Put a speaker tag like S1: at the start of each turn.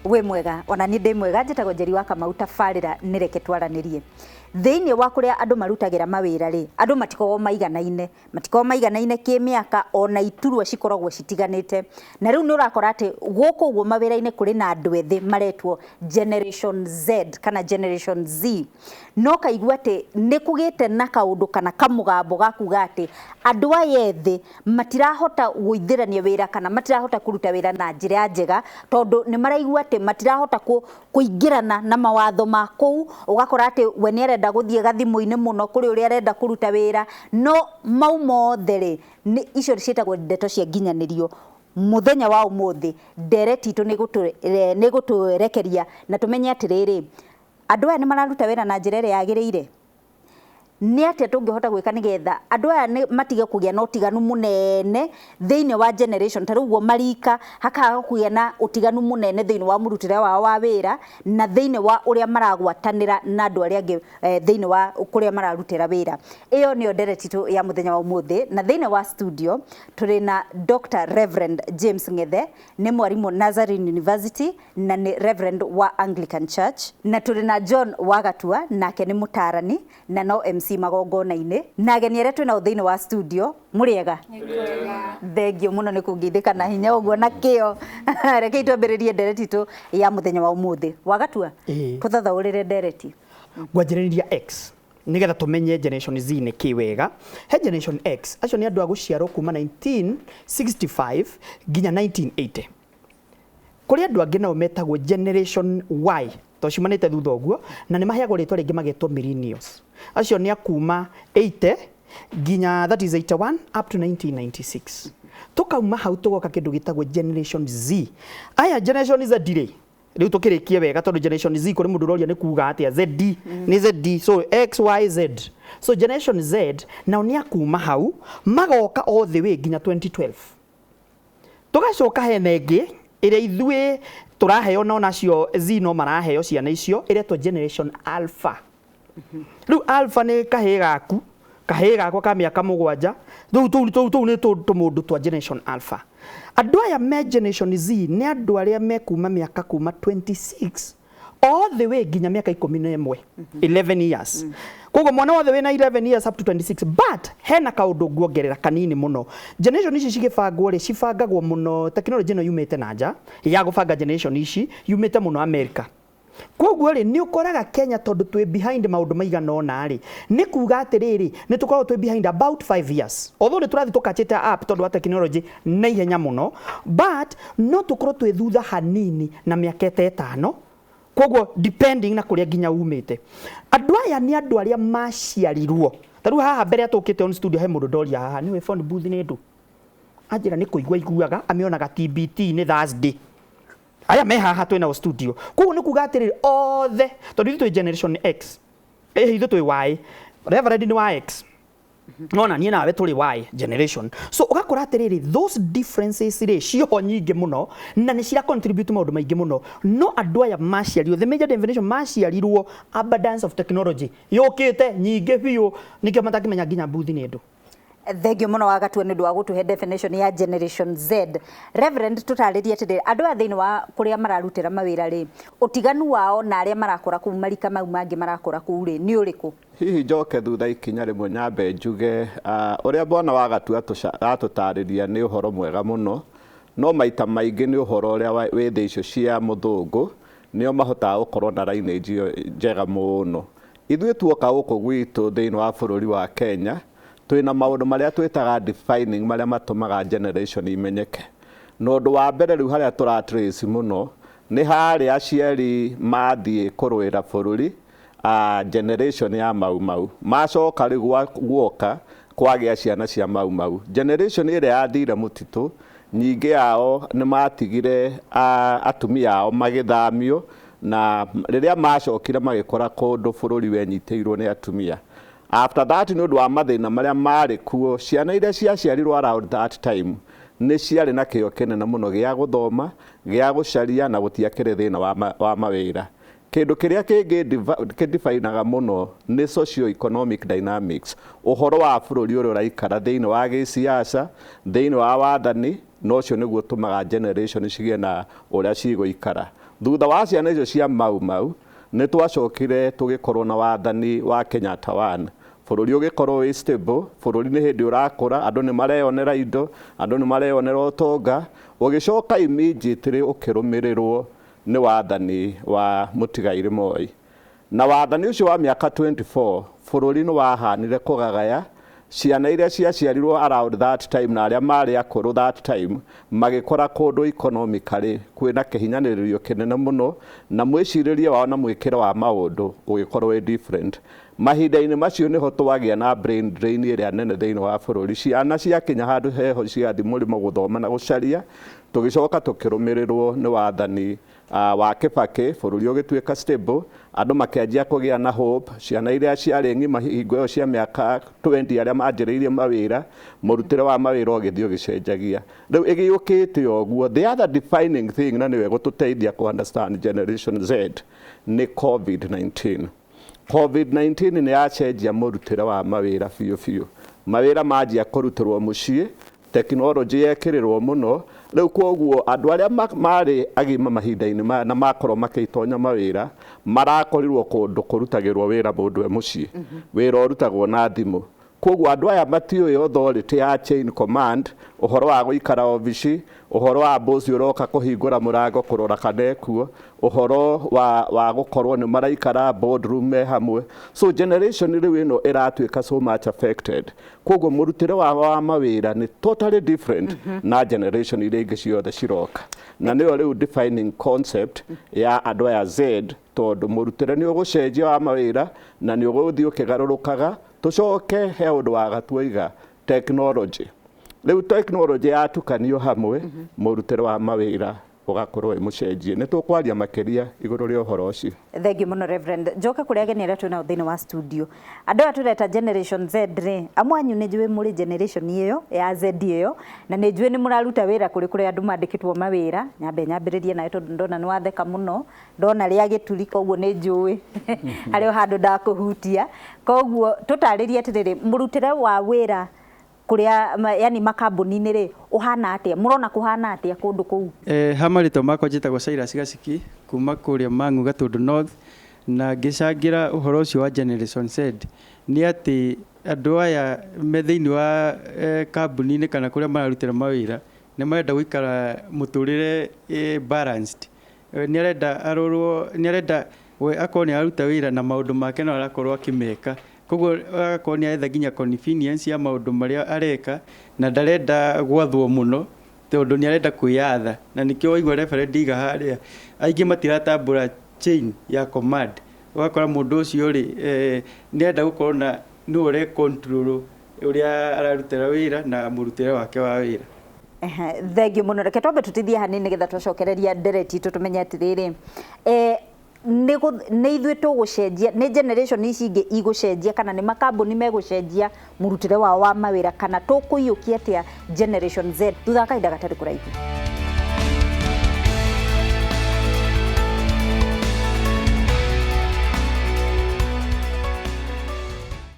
S1: Wĩ mwega? Ona niĩ ndĩ mwega. Njĩtagwo Njeri wa Kamau. Tabarĩra nĩ Reke Twaranĩrie. Thĩinĩ wa kũrĩa andũ marutagĩra mawĩra rĩ, andũ matikoragwo maiganaine, matikoragwo maiganaine kĩmĩaka, ona iturwa cikoragwo citiganĩte. Na rĩu nĩ ũrakora atĩ gũkũ ũguo mawĩra-inĩ kũrĩ na andũ ethĩ maretwo Generation Z kana Generation Z. No kaigua atĩ nĩ kũgĩte na kaũndũ kana kamũgambo ga kuga atĩ andũ aya ethĩ matirahota gũithĩrania wĩra kana matirahota kũruta wĩra na njĩra njega, tondũ nĩ maraigua atĩ matirahota kũingĩrana na mawatho ma kũu. Ũgakora atĩ we nĩ arenda gũthiĩ gathimũ-inĩ mũno kũrĩ ũrĩa arenda kũruta wĩra. No mau mothe rĩ, nĩ icio ciĩtagwo ndeto cia nginyanĩrio. Mũthenya wa ũmũthĩ ndereti itũ nĩ gũtũrekeria na tũmenye atĩrĩrĩ, andũ aya nĩ mararuta wĩra na njĩra ĩrĩa yagĩrĩire? Nĩ atĩa tũngĩhota gwĩka nĩgetha andũ aya matige kũgĩa na ũtiganu mũnene thĩinĩ wa generation, ta rĩu ũguo marika, hakaga kũgĩa na ũtiganu mũnene thĩinĩ wa mũrutĩre wao wa wĩra na thĩinĩ wa ũrĩa maragwatanĩra na andũ arĩa angĩ thĩinĩ wa kũrĩa mararutĩra wĩra? Ĩyo nĩyo ndereti itũ ya mũthenya wa ũmũthĩ. Na thĩinĩ wa studio tũrĩ na Dr. Reverend James Ng'ethe, nĩ mwarimũ Nazarene University na nĩ Reverend wa Anglican Church. Na tũrĩ na John Wagatua, nake nĩ mũtarani na no MC magongona-inĩ. Na ageni arĩa twĩ nao thĩinĩ wa studio, mũrĩega? Thengio mũno nĩ kũngeithĩka na hinya ũguo na kĩo. Rekei twambĩrĩrie ndereti itũ ya mũthenya wa ũmũthĩ. Wagatua, tũthathaũrĩre ndereti.
S2: Ngwanjĩrĩria X nigetha tumenye Generation Z nĩ kĩ wega. He Generation X, acio nĩ andũ a gũciarwo kuma 1965 nginya 1980. Kũrĩ andũ angĩ nao metagwo Generation Y, to ciumanĩte thutha ũguo, na nĩ maheagwo rĩtwa rĩngĩ magetwo millennials. Acio nĩ a kuma 80 nginya, that is 81 up to 1996. Tũkauma hau tũgoka kĩndũ gĩtagwo Generation Z. Aya Generation Z rĩ, rĩu tũkĩrĩkie wega, tondũ Generation Z kũrĩ mũndũ ũroria nĩ kuga atĩa. Z nĩ Z, so X Y Z. So Generation Z nao nĩ akuma hau magoka all the way nginya 2012. Tũgacoka hena ĩngĩ ĩrĩa ithuĩ tũraheo, na onacio Z no maraheo ciana icio, ĩretwo Generation Alpha. Rĩu Alpha nĩ kahĩĩ gaku, kahĩĩ gakwa ka mĩaka 7. Rĩu tũu nĩ tũmũndũ twa Generation Alpha. Andũ aya me Generation Z nĩ andũ arĩa me kuma mĩaka kuma 26 all the way nginya mĩaka 11, 11 years. Koguo mwana wothe wĩna 11 years up to 26. But hena kaũndũ nguongerera kanini mũno. Generation ici cigĩbangwo rĩ, cibangagwo mũno, technology ĩno yumĩte na nja ya gũbanga generation ici yumĩte mũno America. Koguo rĩ, nĩ ũkoraga Kenya, tondũ twĩ behind maũndũ maigana ũna rĩ, nĩ kuga atĩrĩrĩ, nĩ tũkoragwo twĩ behind about 5 years, although nĩ tũrathiĩ tũkachĩte up tondũ wa technology na ihenya mũno, but no tũkorwo twĩ thutha hanini na mĩaka ĩta 5. Koguo depending na kũrĩa nginya umĩte. Andũ aya nĩ andũ arĩa maciarirwo ta rĩu haha mbere ya tũkĩte on studio, he mũndũ ndoria haha, nĩwe phone booth nĩ ndũ, anjĩra nĩ kũigua iguaga, amĩonaga TBT nĩ Thursday. Aya me haha twĩ nao studio. Koguo nĩ kuga atĩrĩrĩ, othe, tondũ ithuĩ twĩ Generation X, ithuĩ twĩ Y, Reverend nĩ wa X, nona niĩ nawe tũrĩ Y generation. So ũgakora atĩrĩrĩ, those differences rĩ, cioho nyingĩ mũno na nĩ cira contribute maũndũ maingĩ mũno. No andũ aya maciarirwo, the major definition, maciarirwo abundance of technology yũkĩte nyingĩ biũ, nĩkĩo matangĩmenya nginya booth nĩ ndũ.
S1: Thengio mũno Wagatua nĩ ũndũ wa gũtũhe definition ya Generation Z. Reverend, tũtarĩrie atĩrĩrĩ, andũ aya thĩinĩ wa kũrĩa mararutĩra mawĩra rĩ, ũtiganu wao na arĩa marakũra kũu marika mau mangĩ marakũra kũu rĩ, nĩ ũrĩkũ?
S3: Hihi njoke thutha ikinya rĩmwe, nyambe njuge ũrĩa bwana Wagatua atũtarĩria nĩ ũhoro mwega mũno, no maita maingĩ nĩ ũhoro ũrĩa wĩ thĩ icio cia mũthũngũ, nĩo mahotaga gũkorwo na lineage ĩyo njega mũno. Ithuĩ tuoka gũkũ gwitũ thĩinĩ wa bũrũri wa Kenya, twĩna maũndũ marĩa twĩtaga defining, marĩa matũmaga generation imenyeke. Na ũndũ wa mbere rĩu harĩa tũra trace mũno nĩ harĩa aciari mathiĩ kũrũĩra bũrũri, generation ya Mau Mau macoka rĩu guoka kwagĩa ciana cia Mau Mau. Generation ĩrĩa yathire mũtitũ, nyingĩ yao nĩ matigire atumia ao magĩthamio, na rĩrĩa macokire magĩkora kũndũ bũrũri wenyitĩirwo nĩ atumia. After that, nĩ ũndũ wa mathĩna marĩa marĩ kuo, ciana iria ciaciarirwo around that time nĩ ciarĩ na kĩo kĩnene mũno gĩa gũthoma, gĩa gũcaria, na gũtiakĩrĩ thĩna wa mawĩra. Kĩndũ kĩrĩa kĩngĩ kĩdefinaga mũno nĩ socio economic dynamics, ũhoro wa bũrũri ũrĩa ũraikara thĩinĩ wa gĩsiasa, thĩinĩ wa wathani, na ũcio nĩguo ũtũmaga generation cigĩe na ũrĩa cigũikara. Thutha wa ciana icio cia Mau Mau, nĩ twacokire tũgĩkorwo na wathani wa Kenyatta One. Bũrũri ũgĩkorwo wĩ stable, bũrũri nĩ hĩndĩ ũrakũra, andũ nĩ mareyonera indo, andũ nĩ mareyonera ũtonga. Ũgĩcoka immediately ũkĩrũmĩrĩrwo nĩ wathani wa mũtigairĩ Moi. Na wathani ũcio wa mĩaka 24, bũrũri nĩ wahanire kũgagaya. Ciana iria ciaciarirwo around that time na arĩa marĩ akũrũ that time magĩkora kũndũ economically kwĩna kĩhinyanĩrĩrio kĩnene mũno, na mwĩcirĩrie wao na mwĩkĩre wa maũndũ ũgĩkorwo wĩ different. Mahinda-inĩ macio nĩho twagĩa na brain drain ĩrĩa nene thĩinĩ wa bũrũri. Ciana ciakinya handũ heho cigathiĩ mũrĩmo gũthoma na gũcaria. Tũgĩcoka tũkĩrũmĩrĩrwo nĩ wathani wa Kibaki, bũrũri ũgĩtuĩka stable, andũ makĩanjia kũgĩa na hope. Ciana iria ciarĩ ng'ima hingo ĩyo cia mĩaka 20, arĩa manjĩrĩirie mawĩra, mũrutĩre wa mawĩra ũgĩthiĩ ũgĩcenjagia. Rĩu ĩgĩũkĩte ũguo. The other defining thing, na nĩwe gũtũteithia kũ understand Generation Z, nĩ COVID-19. COVID-19 nĩ yacenjia mũrutĩre wa mawĩra biũ biũ. Mawĩra manjia kũrutĩrwo mũciĩ, tekinoronjĩ yekĩrĩrwo mũno. Rĩu koguo andũ arĩa marĩ agima mahinda-inĩ maya na makorwo makĩitonya mawĩra, marakorirwo kũndũ kũrutagĩrwo wĩra mũndũ e mũciĩ, wĩra ũrutagwo na thimũ. Koguo andũ aya matiũĩ authority ya chain command, ũhoro wa gũikara obici, ũhoro wa boss ũroka kũhingũra mũrango kũrora kana ekuo, ũhoro wa gũkorwo nĩ maraikara boardroom me hamwe. So generation rĩu ĩno ĩratuĩka so much affected. Koguo mũrutĩre wao wa mawĩra nĩ totally different na generation iria ingĩ ciothe ciroka, na nĩyo rĩu defining concept ya andũ aya Z, tondũ mũrutĩre nĩ ũgũcenjia wa mawĩra na nĩ ũgũthiĩ ũkĩgarũrũkaga. Tũcoke he ũndũ wa gatuoiga technology. Rĩu technology yatukanio hamwe, mũrutĩre wa mawĩra ũgakorwo wĩ mũcenjie. Nĩ tũkwaria makĩria igũrũ rĩa ũhoro ũcio.
S1: Thengiũ mũno, Reverend. Njoke kũrĩ ageni arĩa twĩnao thĩinĩ wa studio. Andũ aya tũreta Generation Z rĩ, amwe anyu nĩ njũĩ mũrĩ generation ĩyo ya Z ĩyo, na nĩ njũĩ nĩ mũraruta wĩra kũrĩ kũrĩa andũ mandĩkĩtwo mawĩra. Nyambe nyambĩrĩrie nawe, tondũ ndona nĩ watheka mũno, ndona rĩa gĩturi, koguo nĩ njũĩ harĩ o handũ ndakũhutia. Koguo tũtarĩrie atĩrĩrĩ, mũrutĩre wa wĩra kũrĩa yani makambuni-inĩ rĩ, ũhana atĩa? Mũrona kũhana atĩa kũndũ kũu?
S4: Ha marĩtwa makwa njĩtagwo Cyrus Gaciki kuma kũrĩa Mang'u, Gatũndũ North, na ngĩcangĩra ũhoro ũcio wa Generation Z nĩ atĩ andũ aya me thĩinĩ wa kambuni-inĩ kana kũrĩa mararutĩra mawĩra nĩ marenda gũikara mũtũrĩre balanced. Nĩ arenda arorwo, nĩ arenda we akorwo nĩ araruta wĩra na maũndũ make no arakorwo akĩmeka, koguo agakorwo nĩ aretha nginya convenience ya maũndũ marĩa areka, na ndarenda gwathwo mũno tondũ nĩ arenda kwĩyatha. Na nĩkĩo waigua Reverend iga harĩa aingĩ matiratambũra chain ya command. Ũgakora mũndũ ũcio rĩ, nĩ arenda gũkorwo na nĩwe ũre control ũrĩa ararutĩra wĩra na mũrutĩre wake wa wĩra.
S1: Ehe, thengiũ mũno. Reke twambe tũtithie hanini nĩgetha twacokereria ndereti itũ tũmenye atĩrĩrĩ, nĩ ithuĩ tũgũcenjia, nĩ generation ici ingĩ igũcenjia, kana nĩ makambuni megũcenjia mũrutĩre wao wa mawĩra, kana tũkũiyũkia atĩa Generation Z thutha wa kahinda gatarĩ kũraihu.